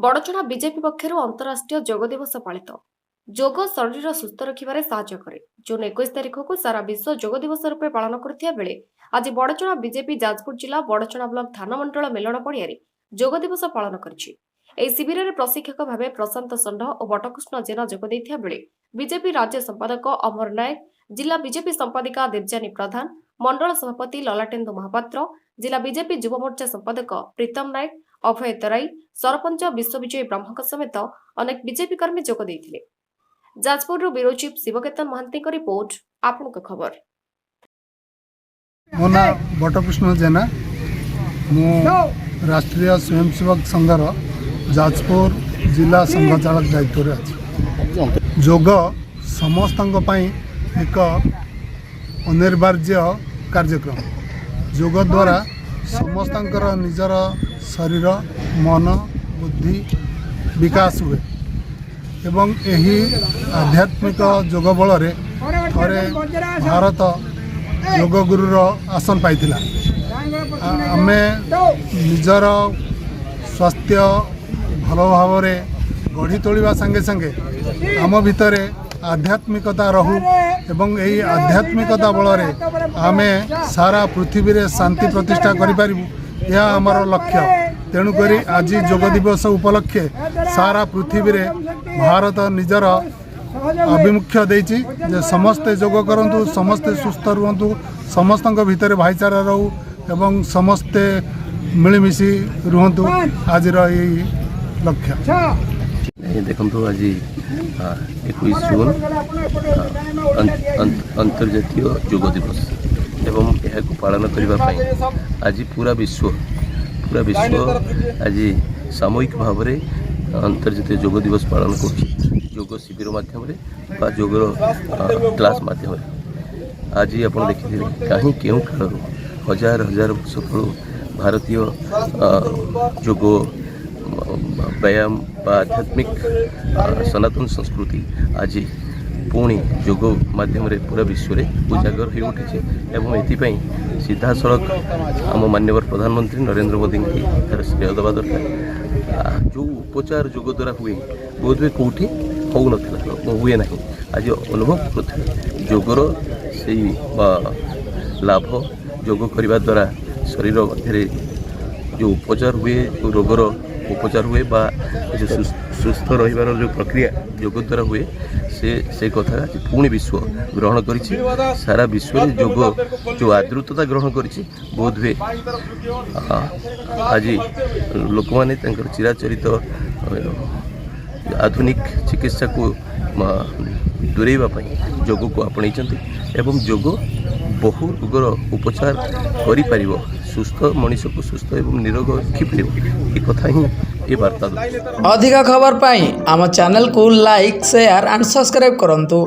Badachana BJP ପକ୍ଷରୁ ଅନ୍ତରାଷ୍ଟ୍ରୀୟ ଯୋଗ ଦିବସ ପାଳିତ। ଯୋଗ ଶରୀର ସୁସ୍ଥ ରଖିବାରେ ସାହାଯ୍ୟ କରେ। ଜୁନ୍ 21 ତାରିଖକୁ ସାରା ବିଶ୍ୱ ଯୋଗ ଦିବସ ରୂପେ ପାଳନ କରୁଥିବା ବେଳେ ଆଜି ବଡ଼ଚଣା ବିଜେପି ଯାଜପୁର ଜିଲ୍ଲା ବଡ଼ଚଣା ବ୍ଲକ ଧାନମଣ୍ଡଳ ମେଲଣ ପଡ଼ିଆରେ ଯୋଗ ଦିବସ ପାଳନ କରିଛି। ଏହି ଶିବିରରେ ପ୍ରଶିକ୍ଷକ ଭାବେ ପ୍ରଶାନ୍ତ ଷଣ୍ଢ ଓ ବଟକୃଷ୍ଣ ଜେନା ଯୋଗ ଦେଇଥିବା ବେଳେ ବିଜେପି ରାଜ୍ୟ ସମ୍ପାଦକ ଅମର ନାୟକ, ଜିଲ୍ଲା ବିଜେପି ସମ୍ପାଦିକା ଦେବଯାନୀ ପ୍ରଧାନ, ମଣ୍ଡଳ ସଭାପତି ଲଲାଟେନ୍ଦୁ ମହାପାତ୍ର, ଜିଲ୍ଲା ବିଜେପି ଯୁବ ମୋର୍ଚ୍ଚା ସମ୍ପାଦକ ପ୍ରୀତମ ନାୟକ, ଅଭୟ ତରାଇ, ସରପଞ୍ଚ ବିଶ୍ୱବିଜୟୀ ବ୍ରହ୍ମଙ୍କ ସମେତ ଅନେକ ବିଜେପି କର୍ମୀ ଯୋଗ ଦେଇଥିଲେ। ଯାଜପୁରରୁ ବ୍ୟୁରୋ ଚିଫ୍ ଶିବକେତନ ମହାନ୍ତିଙ୍କ ରିପୋର୍ଟ, ଆପଣଙ୍କ ଖବର। ମୋ ନାଁ ବଟକୃଷ୍ଣ ଜେନା। ମୁଁ ରାଷ୍ଟ୍ରୀୟ ସ୍ୱୟଂସେବକ ସଂଘର ଯାଜପୁର ଜିଲ୍ଲା ସଂଘ ଚାଳକ ଦାୟିତ୍ୱରେ ଅଛି। ଯୋଗ ସମସ୍ତଙ୍କ ପାଇଁ ଏକ ଅନିବାର୍ଯ୍ୟ କାର୍ଯ୍ୟକ୍ରମ। ଯୋଗ ଦ୍ୱାରା ସମସ୍ତଙ୍କର ନିଜର ଶରୀର, ମନ, ବୁଦ୍ଧି ବିକାଶ ହୁଏ ଏବଂ ଏହି ଆଧ୍ୟାତ୍ମିକ ଯୋଗ ବଳରେ ଥରେ ଭାରତ ଯୋଗଗୁରୁର ଆସନ ପାଇଥିଲା। ଆମେ ନିଜର ସ୍ୱାସ୍ଥ୍ୟ ଭଲ ଭାବରେ ଗଢ଼ି ତୋଳିବା ସାଙ୍ଗେ ସାଙ୍ଗେ ଆମ ଭିତରେ ଆଧ୍ୟାତ୍ମିକତା ରହୁ ଏବଂ ଏହି ଆଧ୍ୟାତ୍ମିକତା ବଳରେ ଆମେ ସାରା ପୃଥିବୀରେ ଶାନ୍ତି ପ୍ରତିଷ୍ଠା କରିପାରିବୁ, ଏହା ଆମର ଲକ୍ଷ୍ୟ। ତେଣୁକରି ଆଜି ଯୋଗ ଦିବସ ଉପଲକ୍ଷେ ସାରା ପୃଥିବୀରେ ଭାରତ ନିଜର ଆଭିମୁଖ୍ୟ ଦେଇଛି ଯେ ସମସ୍ତେ ଯୋଗ କରନ୍ତୁ, ସମସ୍ତେ ସୁସ୍ଥ ରୁହନ୍ତୁ, ସମସ୍ତଙ୍କ ଭିତରେ ଭାଇଚାରା ରହୁ ଏବଂ ସମସ୍ତେ ମିଳିମିଶି ରୁହନ୍ତୁ, ଆଜିର ଏଇ ଲକ୍ଷ୍ୟ। ଏ ଦେଖନ୍ତୁ, ଆଜି 21 ଜୁନ୍ ଅନ୍ତର୍ଜାତୀୟ ଯୋଗ ଦିବସ ଏବଂ ଏହାକୁ ପାଳନ କରିବା ପାଇଁ ଆଜି ପୁରା ବିଶ୍ୱ ଆଜି ସାମୂହିକ ଭାବରେ ଅନ୍ତର୍ଜାତୀୟ ଯୋଗ ଦିବସ ପାଳନ କରୁଛି, ଯୋଗ ଶିବିର ମାଧ୍ୟମରେ ବା ଯୋଗର କ୍ଲାସ୍ ମାଧ୍ୟମରେ। ଆଜି ଆପଣ ଦେଖିଥିବେ, କାହିଁ କେଉଁ କାଳରୁ ହଜାର ହଜାର ବର୍ଷ ତଳୁ ଭାରତୀୟ ଯୋଗ, ବ୍ୟାୟାମ ବା ଆଧ୍ୟାତ୍ମିକ ସନାତନ ସଂସ୍କୃତି ଆଜି ପୁଣି ଯୋଗ ମାଧ୍ୟମରେ ପୁରା ବିଶ୍ୱରେ ଉଜାଗର ହୋଇଉଠିଛି ଏବଂ ଏଥିପାଇଁ ସିଧାସଳଖ ଆମ ମାନ୍ୟବର ପ୍ରଧାନମନ୍ତ୍ରୀ ନରେନ୍ଦ୍ର ମୋଦିଙ୍କୁ ଏହାର ଶ୍ରେୟ ଦେବା ଦରକାର। ଯେଉଁ ଉପଚାର ଯୋଗ ଦ୍ୱାରା ହୁଏ, ବୋଧହୁଏ କେଉଁଠି ହେଉନଥିଲା, ହୁଏ ନାହିଁ। ଆଜି ଅନୁଭବ କରୁଥିଲେ ଯୋଗର ସେଇ ଲାଭ। ଯୋଗ କରିବା ଦ୍ୱାରା ଶରୀର ମଧ୍ୟରେ ଯେଉଁ ଉପଚାର ହୁଏ, ଯେଉଁ ରୋଗର ଉପଚାର ହୁଏ ବା ଯେଉଁ ସୁସ୍ଥ ରହିବାର ଯେଉଁ ପ୍ରକ୍ରିୟା ଯୋଗ ଦ୍ୱାରା ହୁଏ, ସେ କଥା ଆଜି ପୁଣି ବିଶ୍ୱ ଗ୍ରହଣ କରିଛି। ସାରା ବିଶ୍ୱରେ ଯୋଗ ଯେଉଁ ଆଦୃତତା ଗ୍ରହଣ କରିଛି, ବୋଧହୁଏ ଆଜି ଲୋକମାନେ ତାଙ୍କର ଚିରାଚରିତ ଆଧୁନିକ ଚିକିତ୍ସାକୁ ଦୂରେଇବା ପାଇଁ ଯୋଗକୁ ଆପଣେଇଛନ୍ତି ଏବଂ ଯୋଗ ବହୁ ରୋଗର ଉପଚାର କରିପାରିବ, ସୁସ୍ଥ ମଣିଷକୁ ସୁସ୍ଥ ଏବଂ ନିରୋଗ ରଖିପାରିବ, ଏ କଥା ହିଁ ଏ ବାର୍ତ୍ତା ଦେଉଛି। ଅଧିକ ଖବର ପାଇଁ ଆମ ଚ୍ୟାନେଲକୁ ଲାଇକ୍, ସେୟାର ଆଣ୍ଡ ସବସ୍କ୍ରାଇବ୍ କରନ୍ତୁ।